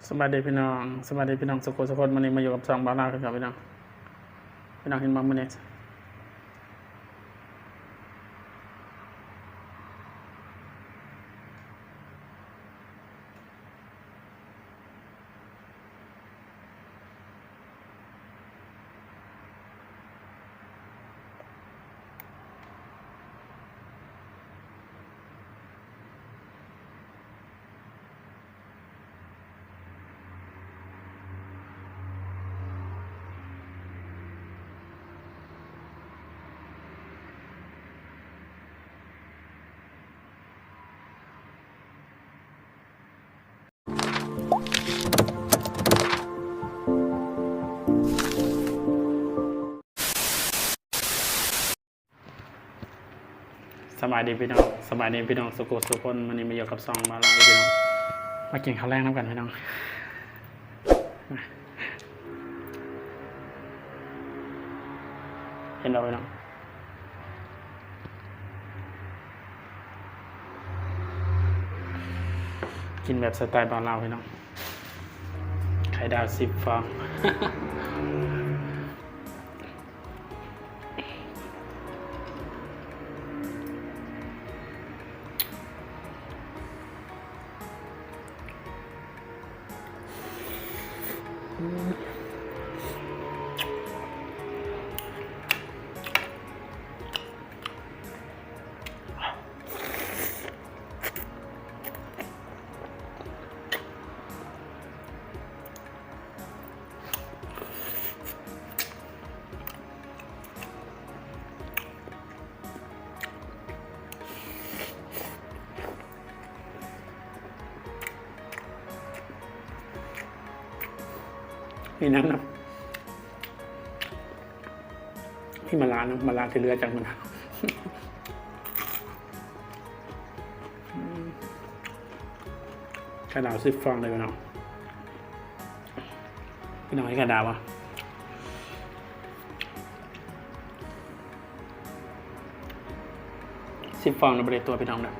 ສະບາຍດີພີ່ນ້ອງ ສະບາຍດີພີ່ນ້ອງສຸຂູສຸຄົນ. ມື້ນີ້ມາຢູ່ກັບຊ່ອງບ່າວລາວຄືເກົ່າພີ່ນ້ອງ. ພີ່ນ້ອງເຫັນບໍ່ມື້ນີ້? ສະບາຍດີພີ່ນ້ອງ ສະບາຍດີພີ່ນ້ອງສຸຂູສຸຄົນ. ມື້ນີ້ມາຢູ່ກັບຊ່ອງບ່າວລາວພີ່ນ້ອງ ມາກິນເຂົ້າແລງນຳກັນພີ່ນ້ອງ. ເຫັນບໍ່ພີ່ນ້ອງ? ກິນແບບສະໄຕລ໌ບ່າວລາວພີ່ນ້ອງ ໄຂ່ດາວສິບຟອງ. ມີຫຍັງນຳ? ມີມະລາເນາະ ມະລາທີ່ເຫຼືອຈາກມະນາວ. ໄຂ່ດາວສິບຟອງເລີຍພີ່ນ້ອງ. ພີ່ນ້ອງເຫັນໄຂ່ດາວບໍ່? ສິບຟອງນະ ບໍ່ໄດ້ຕົວະພີ່ນ້ອງເດີ.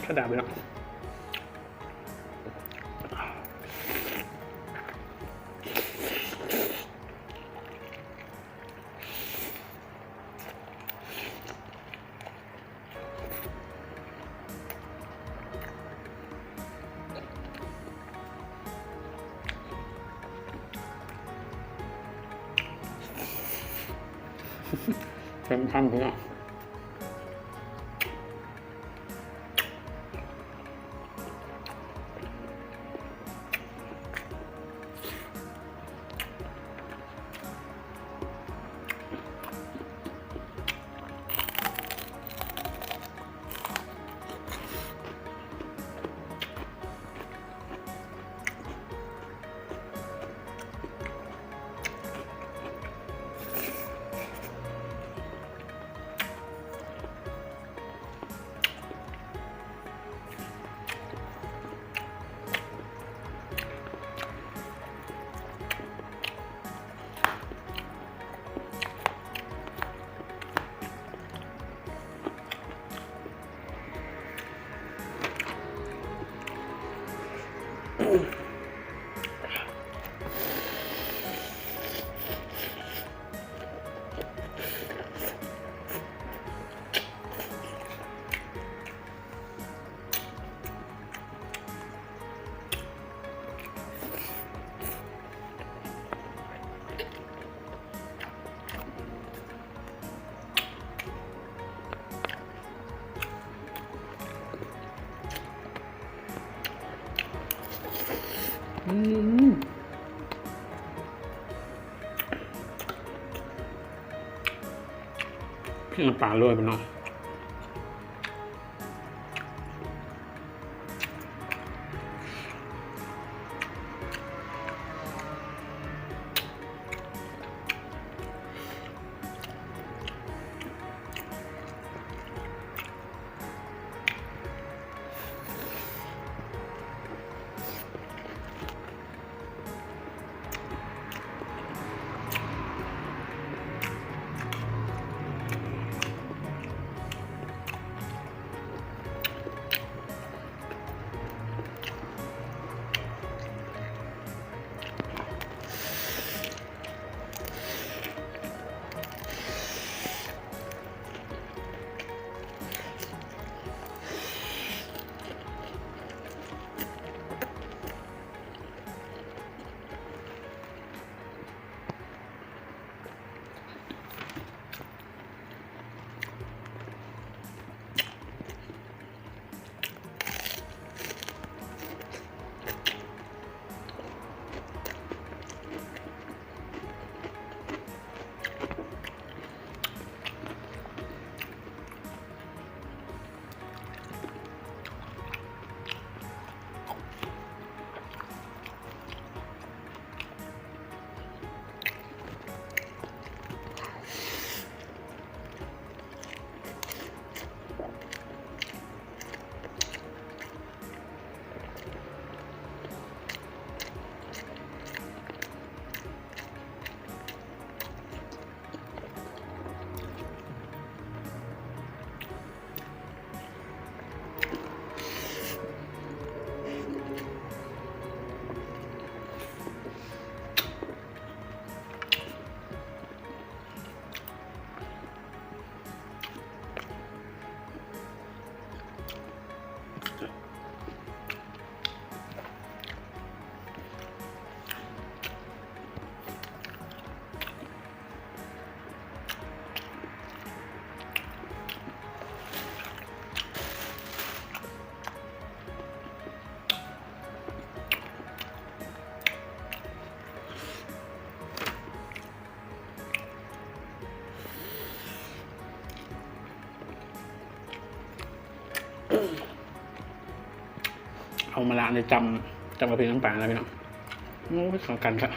ໄຂ່ດາວພີ່ນ້ອງ. ເຕັມຄຳເລີຍ. ແ ອືມ ພລິກນ້ຳປາໂລຍ ພີ່ນ້ອງ. ເອົາມາລະນີ້ຈ້ຳ ຈ້ຳກັບພລິກນ້ຳປານະພີ່ນ້ອງ. ໂອ້ຍ ເຂົ້າກັນຄັກ.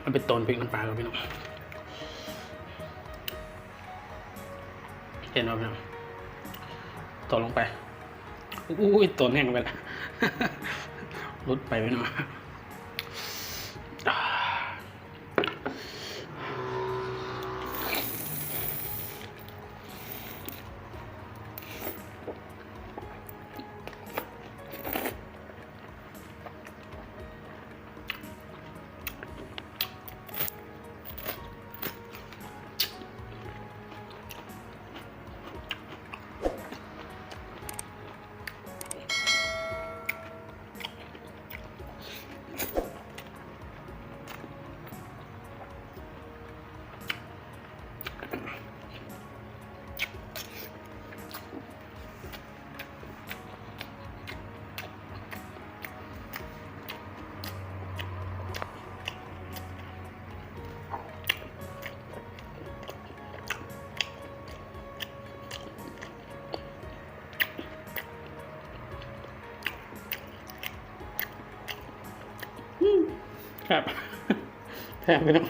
ມັນເປັນຕອນພລິກນ້ຳປາເນາະພີ່ນ້ອງ ເຫັນບໍ່ພີ່ນ້ອງ? ຕອນລົງໄປ ອຸ້ຍ ຕອນແຫ້ງໄປລະ ຫຼຸດໄປພີ່ນ້ອງ. ອືມ ແຊບ ແຊບພີ່ນ້ອງ.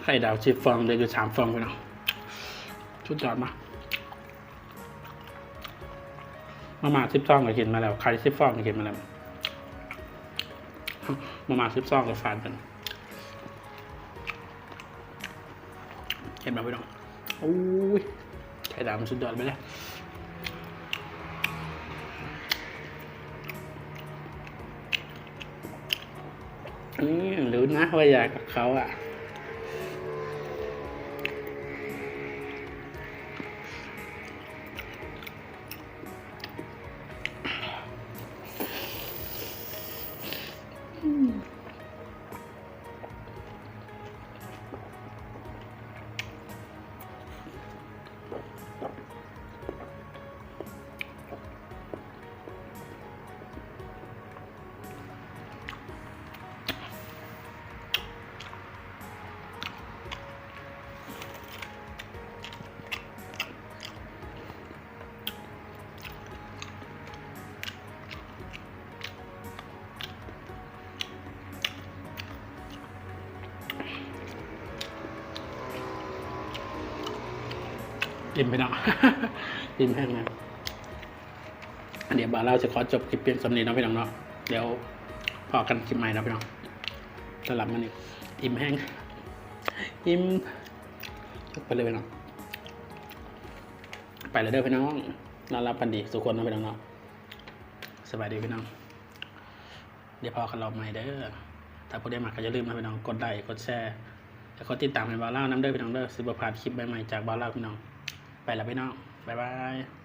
ໄຂ່ດາວສິບຟອງ ເຫຼືອຢູ່ສາມຟອງພີ່ນ້ອງ ສຸດຍອດມາກ. ມາມ່າສິບຊອງກໍກິນມາແລ້ວ ໄຂ່ສິບຟອງກໍກິນມາແລ້ວ ມາມ່າສິບຊອງກໍຟາດກັນ ເຫັນບໍ່ພີ່ນ້ອງ? ໂອ້ຍ ໄຂ່ດາວມັນສຸດຍອດໄປເລີຍ. ອືມ ຮູ້ນະວ່າຢາກກັບເຂົາອະ. ອີ່ມພີ່ນ້ອງ ອີ່ມແຮງນະ. ດຽວບ່າວລາວຊິຂໍຈົບຄລິບພຽງສ່ຳນີ້ເນາະພີ່ນ້ອງເນາະ ດຽວພໍ້ກັນຄລິບໃໝ່ເນາະພີ່ນ້ອງ. ສຳລັບມື້ນີ້ອີ່ມແຮງ ອີ່ມ ໄປເລີຍພີ່ນ້ອງ ໄປແລ້ວເດີພີ່ນ້ອງ. ນອນຫຼັບຝັນດີສູ່ຄົນເນາະພີ່ນ້ອງເນາະ. ສະບາຍດີພີ່ນ້ອງ ດຽວພໍ້ກັນຮອບໃໝ່ເດີ. ຖ້າຜູ້ໃດມັກກໍຢ່າລືມເນາະພີ່ນ້ອງ ກົດໄລ້ ກົດແຊ ແລະ ກົດຕິດຕາມໃຫ້ບ່າວລາວນຳເດີພີ່ນ້ອງເດີ ຊິບໍ່ພາດຄລິບໃໝ່ໆຈາກບ່າວລາວພີ່ນ້ອງ. ໄປລະພີ່ນ້ອງ ບາຍບາຍ.